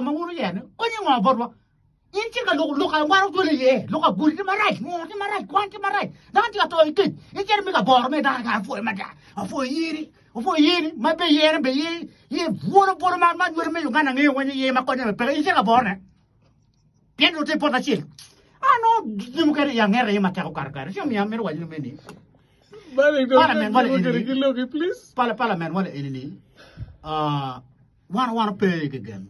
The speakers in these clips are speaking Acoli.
cipika ma wun wuyero-ni konyo ngo botwa? In tye ka loko lok angwara otwele iye, lok aguli tye marac, ngo tye marac, kwan tye marac, dano tye ka to i kec, in cito mi ka boro me dano kara apwoyo mada, apwoyo yeni, apwoyo yeni, ma be yene be ye, ye bwolo bwolo ma ma nywelo me Uganda ngeyo weny iye ma konye be peke, in cito ka borone. Pien dong tye i poto acel. Ano jami mukene i angete aye matek okato kare, ci omiyo amito waco ni meni. Parliament wale eni ni, parliament wale eni ni, ah, Wan wan pe ki gen,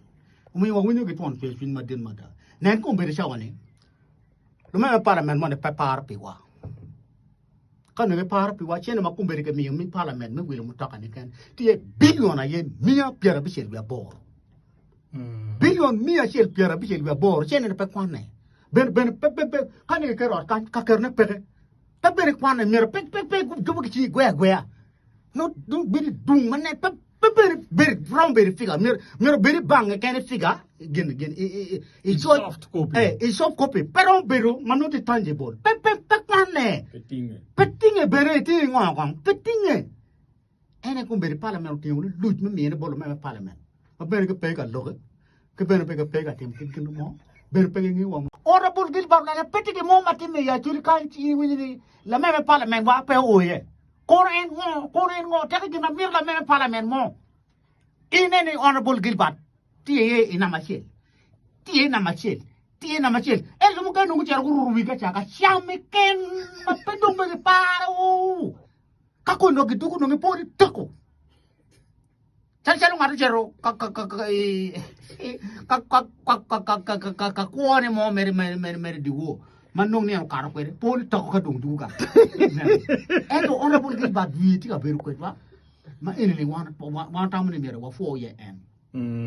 omiyo wawinyo ki twon cwercwiny madit mada. Nen kombeddi cawa-ni, lumeme me palament moni pe paro piwa. Ka onongo giparo piwa, cente ma kombeddi kimiyo me palament me wilo mutoka-ni keken tye bilion aye miya pyerabicel wiye aboro. Bilion miya acel pyerabicel wiye aboro, cente-ni pe kwanne. Bene bene pe pe pe ka ni kiketo ot kany, ka ketone peke. Pe bene kwanne, myero pe pe pe jo ma giciyo gweyo agweya. Nongo dong bedo i dung ma nen pe pe bedo bedo romo bedo i figa myero myero obed i bank keken i figa gin gin i i i i I coc soft copy. eh i soft copy pe romo bedo ma nongo tye tangible pe pe pe kwanne Pe tinge. pe tinge bene itinge ngo kong pe tinge en aye kombeddi parliament otingo luc me mine bot lumeme parliament ma bene gipe ka lokke ki bene pe gipe ka timo kit gin mo bene pe gingeyo wa mo. Honorable Gilbert Olanya pe tye gin mo ma timme i Acholi kany ci in iwinyo ni lameme parliament wa pe oo iye. Kono en ngo? Kono en ngo? Teke gin ma mito lameme parliament mo. Inen ni Honorable Gilbert tye iye i namba acel, tye iye i namba acel, tye iye i namba acel. Ento jo mukene dong gucito guruto wigi acaka cam keken ma pe dong bene giparo. Ka koni dong gidwogo dong gipo ni teko. Cal calo ngat ocito ka kwone mo mere mere dyewor ma nongo nino okato kwede po ni toko ka dong dwogo gang. Ento Honorable Gilbert wiye tye ka bedo kwedwa ma eni-ni wan watamo ni myero wapwo iye en.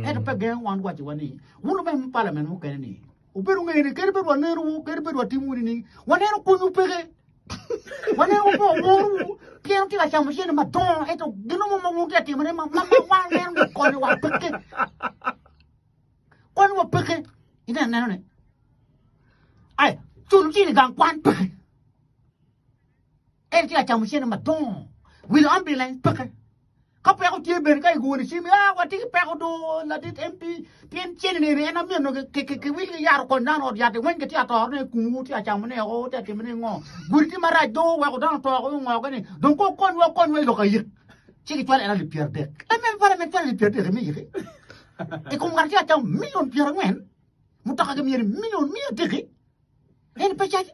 Ento pe gengo wan wacowa ni wun lumeme me parliament mukene ni wubedo ngeyo ni kadi bed wanenowu kadi bed watimowu nining waneno konywu peke. Waneno wu pe waworowu pien wutye ka camo cente madongo ento gin mo ma wun wutye ka timone ma wan waneno ni konyowa peke. Konyowa peke. Ineno neno ni ai culo cente i gang kwan peke. En tye ka camo cente madongo. Wilo ambulance peke. Ka peko tye bene ka igoni cim ah watye ki peko do ladit MP pien cene ni eni en amyero nongo kiwil ki yat okony dano ot yat weng gitye ka toro ne kumwu tye ka camo ne o tye ka timo ne ngo gudi tye marac do weko dano oto ko ngo ni dong ko konywa konywa i lok ayik ci gicwalo en alip pyeradek lamen parliament cwalo alip pyeradek me yiki i kom ngat tye ka camo million pyerangwen mutoka gimyero million miya adeki en pe cac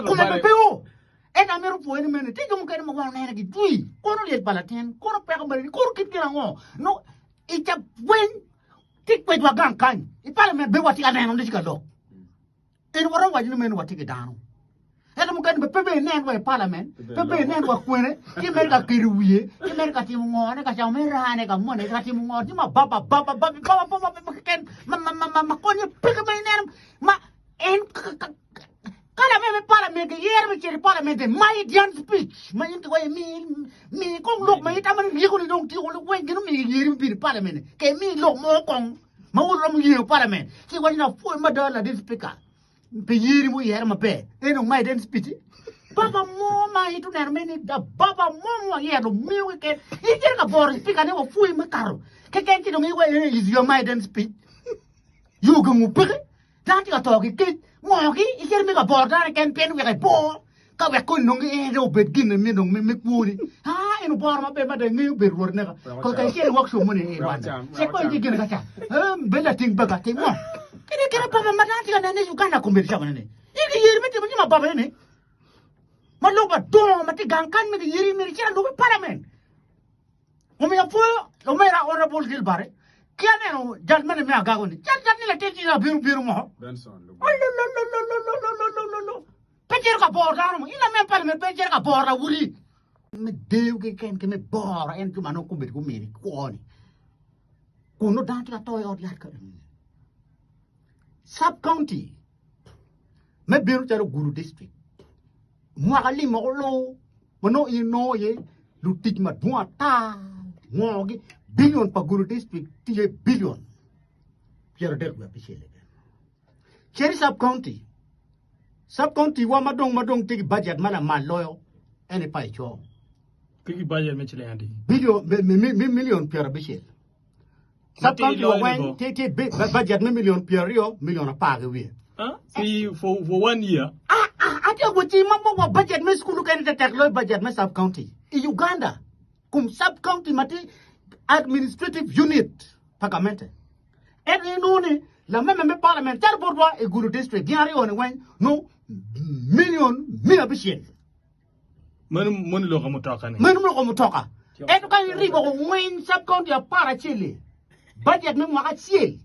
Kome pe pe o. Ento amito pwoyo ni mene tye jo mukene ma wan oneno gi jwi kono lyec pa latin kono peko mere ni kono kit gin ango no i ca weng tye kwedwa gang kany i parliament bene watye ka neno ni tye ka lok eni waromo waco ni meno watye ki dano ento mukene bene pe bene inen wa i parliament pe bene inen wa kwene tye mere ka kedo wiye tye mere ka timo ngo ne ka camo me rane ka mone ka timo ngo tye ma baba baba baba baba baba baba keken ma ma ma ma konye peke ma ineno ma en ka lamer me parliament giyero me cito i parliament ma idian speech ma in kiwaco mi mi kong lok ma itamo ni ryeko ni dong tyeko weng gin omiyo giyeri me bino i parliament ke mi lok mo kong ma wun romo yeyo parliament ci iwaco ni apwoyo mada ladit speaker pi yeri muyere maber en dong ma idian speech baba mo ma ito neno me ni baba mo mo ayero miyo keken in cito ka boro speaker ne wapwoyi me kato keken ci dong iwaco is your maiden speech Yo gengo peke, dano tye ka to ki kec, ngo ki icito me ka boro dano keken pien wek ebor ka wek koni nongo en dong obed gin me dong me kwoni. Ah, en oboro maber mada ingeyo bedo rwot neka. Ko ka icito i workshop moni i Rwanda. Cit kong itye gine ka ca. Eh, bed lating baga tim ngo. Kine kine baba ma dano tye ka nene i Uganda kombeddi ca mene ni. In giyeri me timo jami ababa eni. Ma lok madongo ma tye gang kany me giyeri myero icit alub i parliament. Omiyo apwoyo omera Honorable Gilbert ki aneno jal mene me agago ni jal jal ni latin ci abino bino mo olololololololololo pe cito ka boro dano mo in lamen parliament pe cito ka boro lawoti me deyo keken ki me boro en jo ma nongo kombeddi gumini kwo ni kun nongo dano tye ka to i ot yat ka sub county me bino calo Gulu district Mwaka lim moko luu ma nongo in inongo iye lutic madwong ata ngogi bilion pa Gulu district tye bilion 35 keken. Ceri sub county, sub county wa madong madong tye ki budget ma lamal loyo en aye pa Icoo. Tye ki budget me ciling adi? Billion, million pyerabicel. Sub county wa weng tye tye budget me million pyeraryo, million apar ki wiye. Huh? See, for, for one year. Ah, ah, atye wacci ma wa budget me school kene te tek loyo budget me sub county. I Uganda, kum sub county ma tye administrative unit pa gamente. Ento inongo ni lameme me parliament calo botwa i Gulu district gin aryo ni weng nongo million 600. Meno moni loko mutoka ni. Meno loko mutoka. Ento ka iribo weng sub county 11-li, budget me mwaka acel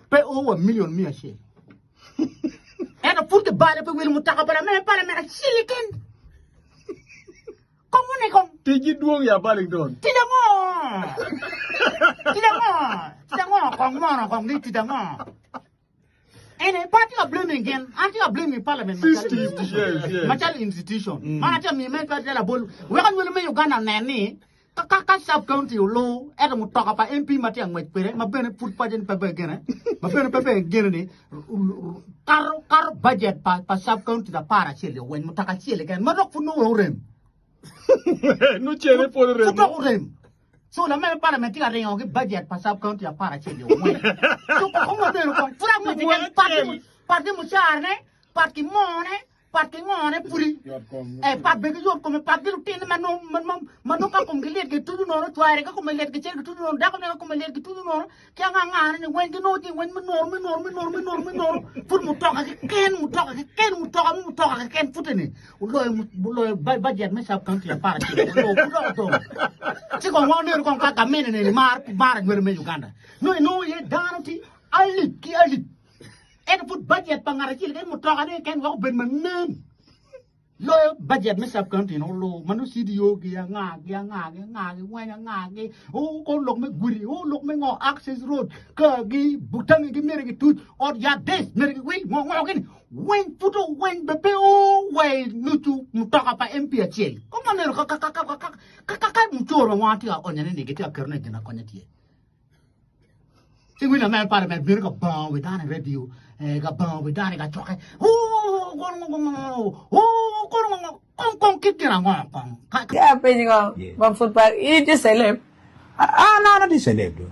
pe o wa million 100. Ento pud kibalo pi wilo mutoka pa lameme parliament acel keken. Kong wune kong. Ticgi dwong ya Burlington. Tic ango? Tic ango? Tic ango? Kong mono kong ni tic ango? Ene pe atye ka blaming gin, an atye ka blaming parliament macalo System, institution. yes, yes. Macalo institution. Man atye ka miyo mere calo labol wek anywali me Uganda onen ni ka ka ka sub county olu ento mutoka pa MP ma tye ka ngwec kwede ma bene pud paco ni pe bene gene ma bene pe bene gene ni kato kato budget pa pa sub county 11 weng mutoka acel keken ma dok pud nongo orem. Nucene pud orem. Pud dok orem. So lameme parliament tye ka ringo ki budget pa sub county 11 weng. So kong waneno kong pud angwec keken pat ki pat ki mucara ne, pat ki moo ne, pat ki ngo ne pudi. Eh pat bene ki yot kome pat ki lutine ma nongo ma ma ma nongo ka komgi lyet gitucu nono cware ka kome lyet gicito gitucu nono dako ne ka kome lyet gitucu nono ki anga anga ne ni weng ginongo jami weng me noro me noro me noro me noro me noro pud mutoka keken mutoka keken mutoka mo mutoka keken pud eni oloyo oloyo budget me sub county 11 oloyo pud dok odong ci kong waneno kong ka gamente eni mar mar anywali me Uganda nongo inongo iye dano tye alip ki alip ento pud budget pa ngat acel keken mutoka ne keken wek obed manen Loyo budget me sub county no lo ma no CDO gi anga gi anga gi anga gi weny anga gi o ko lok me gudi o lok me ngo access road ka gi butangi gi mere gi tuc ot yat des mere gi wil ngo ngo gini weny puto weny be pe o wai nucu mutoka pa MP acel ko ma neno ka ka ka ka ka ka ka ka mucoro ma wan tye ka onyone ni gitye ka ketone i gin akonya tye. Ci winyo me parliament bino ka bango wi dano i radio, eh, ka bango wi dano i kacokke. Kong kong kit gin ango kong? Ya penyo ngo? Yes. Ma pud pa in tye celeb. An an atye celeb do.